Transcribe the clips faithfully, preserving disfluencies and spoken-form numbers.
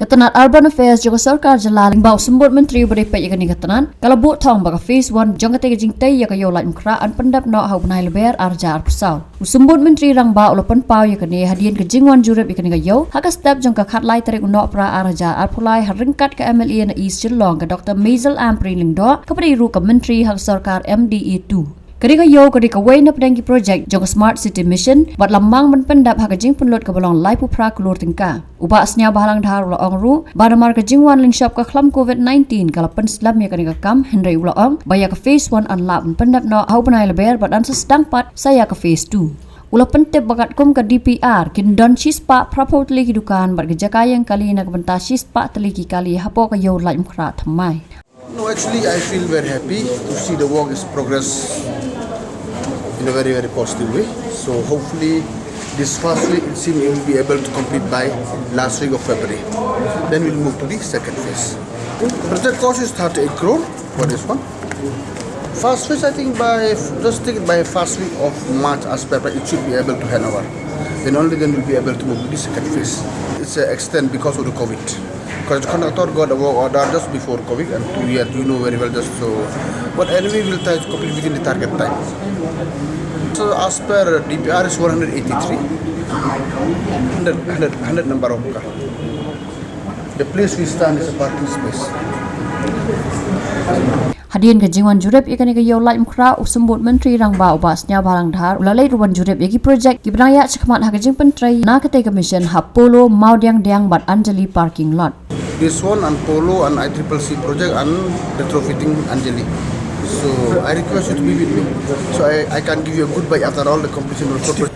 Tnad Urban Affairs jong ka sorkar jylla lyngba u symbud myntri uba dei peit ïa kane ka tnad, ka la buh thong ba ka phase one jong katei ka jingtei ïa ka Ïew Laitumkhrah yn pyndep noh ha u bnai Lber ar hajar arphew saw. U symbud myntri rangbah u la pynpaw ïa kane hadien ka jingwan jurip ïa kane ka ïew ha ka step jong ka khatlai tarik u Nohprah ar hajar arphew lai ha ryngkat ka M L A na East Shillong, ka Doctor Maisel Ampareen Lyngdoh, kaba dei ruh ka myntri ha ka sorkar M D A two. Ka dei ka ïew ka dei kawei na pdeng ki projek jong ka Smart City Mission bad la mang ban pyndep ha ka jingpynlut kaba long laiphew phra klur tyngka. U Bah Sniawbhalang Dhar u la ong ruh ba namar ka jingwan lyngshop ka khlam covid nineteen ka la pynslem ïa kane ka kam, hynrei u la ong ba ïa ka phase one yn lah ban pyndep noh ha u bnai Lber bad yn sa sdang pat sa ïa ka phase two. U la pyntip ba katkum ka D P R kin don shispah phraphew tylli ki dukan bad ka jaka ïeng kali na ka bynta shispah tylli ki kali hapoh ka Ïew Laitumkhrah thymmai. No, actually, I feel very happy to see the work is progress in a very, very positive way. So hopefully, this first week, it seems we will be able to complete by last week of February. Then we'll move to the second phase. Project cost is thirty-eight crore for this one. First phase, I think by, just take it by first week of March as per, it should be able to hand over. Then only then we'll be able to move to the second phase. It's a extend because of the covid. Because the contractor got a work order just before covid, and two years, you know very well, just so. But anyway, we'll try to complete within the target time. So as per D P R is one hundred eighty-three, hundred, hundred, hundred number of car. The place we stand is a parking space. Hadien ka jingwan jurip ïa kane ka Ïew Laitumkhrah, u symbud myntri rangbah u Bah Sniawbhalang Dhar u la leit ruh ban jurip ïa ki projek kiba dang ïaid shakhmat ha ka jingpyntrei na katei ka mission ha Polo, Mawdiangdiang bad Anjali parking lot. This one and Polo and I triple C project and retrofitting Anjali. So I request you to be with me. So I, I can give you a good bye after all the completion of the project.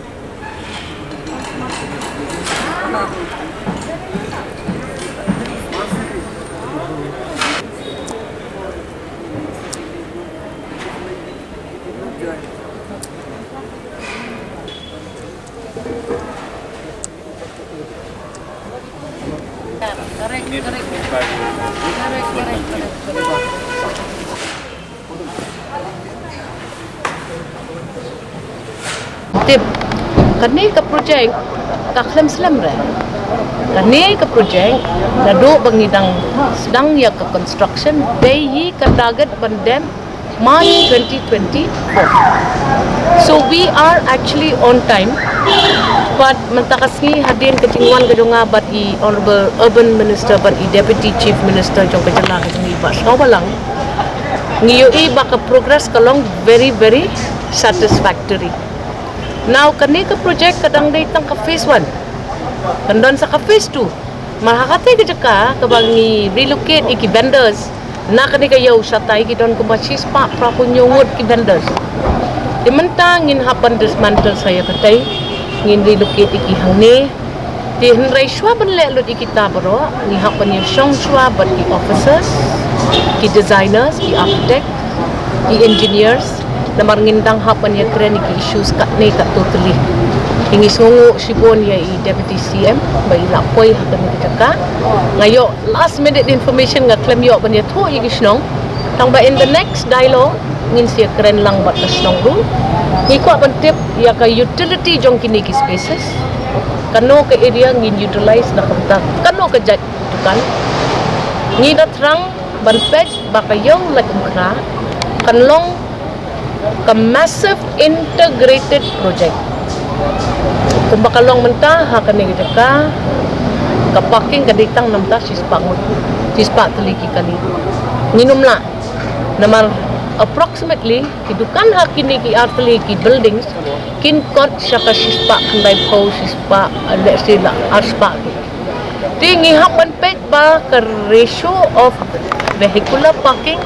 Tip, kane ka projek ka khlem slem re. Kane ka projek naduh ba ngi dang sdang ïa ka construction, dei hi ka target ban dep March twenty twenty-four. So we are actually on time. But mynta ka sngi hadien ka jingwan ka jong nga bad i Honorable Urban Minister bad i Deputy Chief Minister jong ka jylla ka jong ngi Bah Sniawbhalang, ngi ïohi ba ka progress ka long very, very satisfactory. Now kane ka projek ka dang dei tang ka phase one. Kan don sa ka phase two. Mar ha katei ka jaka kaba ngi relocate ïa ki vendors na kane ka ïew, shatai ki don kumba shispah phraphew hynñiew ngut ki vendors. Te mynta ngin hap ban dismantle sa ïa katei, ngin relocate ïa ki hangne. Te hynrei shuwa ban leh lut ïa kita baroh, ngi hap ban ïashong shuwa bad ki officers, ki designers, ki architect, ki engineers, namar ngin dang hap ban ïakren ïa ki issues katne kat totally. Te ngi sngewnguh shibun ïa i Deputy C M ba i la poi ha kane ka jaka. Nga ïoh last minute information, nga khlem ïoh ban ïathuh ïa ki shnong. Tang ba in the next dialogue ngin sa ïakren lang bad ka shnong ruh. Ngi kwah ban tip ïa ka utility jong kine ki spaces. Kano ka area ngin utilize na ka bynta kano ka jait dukan. Ngi da thrang ban peit ba ka Ïew Laitumkhrah kan long ka massive integrated project. Kumba ka long mynta ha kane ka jaka, ka parking ka dei tang namar shispah ngut, shispah tylli ki kali. Ngin ym lah, namar approximately ki dukan ha kine ki ar tylli ki buildings kin kot sha ka shispah khyndaiphew, shispah, let's say la arspah. Te ngi hap ban peit ba ka ratio of vehicular parking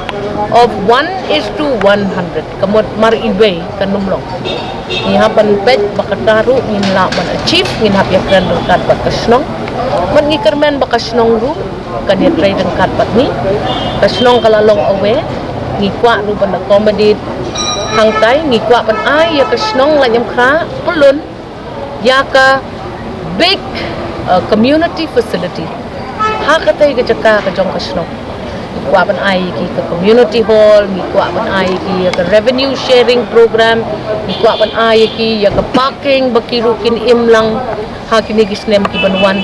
of one is to one hundred. Ka mut mar iwei kan ym long. Ngi hap ban peit ba kata ruh ngin lah ban achieve, ngin hap ïakren ryngkat bad ka shnong. Bad ngi kyrmen ba ka shnong ruh kan ïatrei ryngkat bad ngi. Ka shnong ka la long aware, ngi kwah ruh ban accommodate hangtai, ngi kwah ban ai ïa ka shnong Laitumkhrah pyllun ïa ka big, uh, community facility ha katei ka jaka ka jong ka shnong. Ngi kwah ban ai ïa ki ka community hall, ngi kwah ban ai ïa ki ïa ka revenue sharing program, ngi kwah ban ai ïa ki ïa ka parking ba ki ruh kin im lang ha kine ki snem ki ban wan.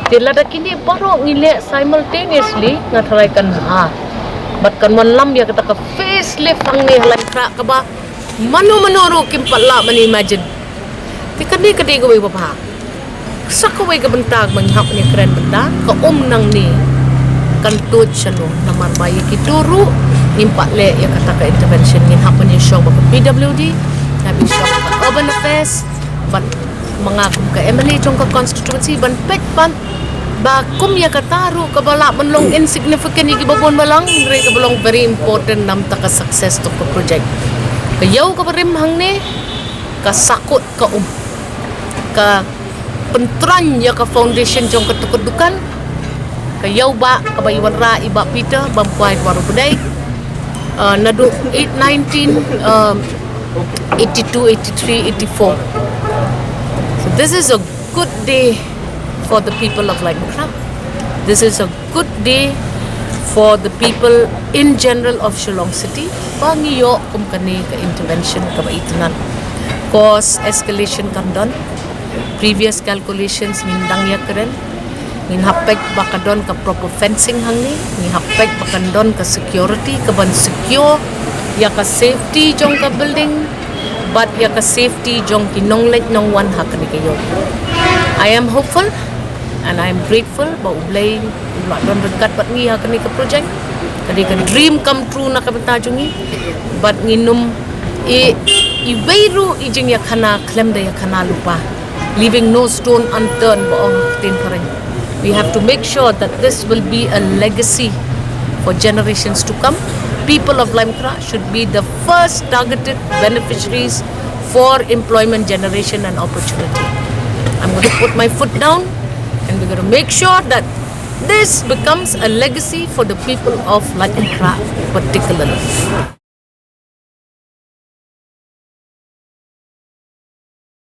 Te lada kine baroh ngi leh simultaneously, nga tharai kan bha. Bad kan wanlam ïa kata ka facelift hangne ha Laitumkhrah kaba mano mano ruh kim pat lah ban imagine. Te kane ka dei kawei ba bha. Sa kawei ka bynta ba ngi hap ban ïakren bynta ka um nangne kan tuid shano, namar ba ïa kito ruh ngim pat leh ïa kata ka intervention. Ngin hap ban ïashong bad ka P W D, ngin hap ban ïashong bad ka Urban Affairs, bad ma nga kum ka M L A jong ka constituency ban peit pat ba kum ïa kata ruh kaba lah ban long insignificant ïa kiba bun balang, hynrei kaba long very important namar ka success jong ka project. Ka ïew kaba rim hangne ka sakut ka um, ka pyntrang ïa ka foundation jong kata ka dukan. Ka ïew ba kaba i wanrah i Bah Peter, bam kwai dwar u bdei. Uh, naduh eight nineteen, um, eighty-two, eighty-three, eighty-four. So this is a good day for the people of Laitumkhrah. This is a good day for the people in general of Shillong City. Ba ngi ïoh kum kane ka intervention kaba itynnad. Cost escalation kan don. Previous calculations ngin dang ïakren. Ngin hap peit ba ka don ka proper fencing hangne. Ngin hap peit ba kan don ka security kaban secure ïa ka safety jong ka building bad ïa ka safety jong ki nongleit nongwan ha kane ka ïew. I am hopeful and I am grateful ba U Blei u la don ryngkat bad ngi ha kane ka project. Ka dei ka dream come true na ka bynta jong ngi. Bad ngin ym i, iwei ruh i jingïakhana khlem da ïakhana lypa. Leaving no stone unturned, ba ong ha ka ktien phareng. We have to make sure that this will be a legacy for generations to come. People of Laitumkhrah should be the first targeted beneficiaries for employment generation and opportunity. I'm going to put my foot down and we're going to make sure that this becomes a legacy for the people of Laitumkhrah particularly.